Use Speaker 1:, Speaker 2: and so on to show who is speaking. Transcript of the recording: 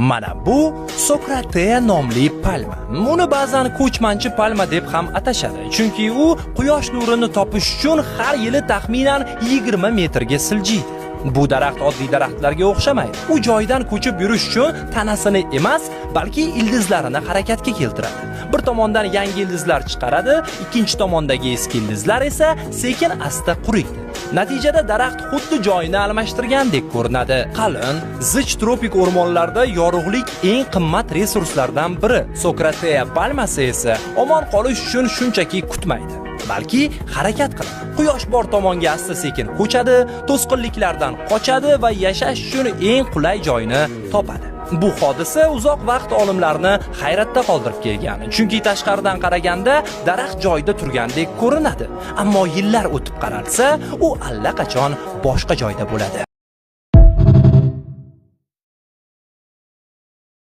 Speaker 1: Mana bu Sokratea nomli palma. Uni ba'zan ko'chmanchi palma deb ham atashadi. Chunki u quyosh nurini topish uchun har yili taxminan 20 metrga siljiydi. Bu daraxt oddiy daraxtlarga o'xshamaydi. U joyidan ko'chib yurish uchun tanasini emas, balki ildizlarini harakatga keltiradi. Bir tomondan yangi ildizlar chiqaradi, ikkinchi tomondagi eski ildizlar esa sekin asta quriydi. Natijada daraxt xuddi joyini almashtirgandek ko'rinadi. Qalin, zich tropik o'rmonlarda yorug'lik eng qimmat resurslardan biri. Sokratea palmasi esa omon qolish uchun shunchaki kutmaydi, balki harakat qiladi. Quyosh bor tomonga asta-sekin ko'chadi, to'sqinliklardan qochadi va yashash uchun eng qulay joyni topadi. Bu hodisa uzoq vaqt olimlarni hayratda qoldirib kelgan. Chunki tashqaridan qaraganda daraxt joyida turgandek ko'rinadi. Ammo yillar o'tib qaralsa, u allaqachon boshqa joyda bo'ladi.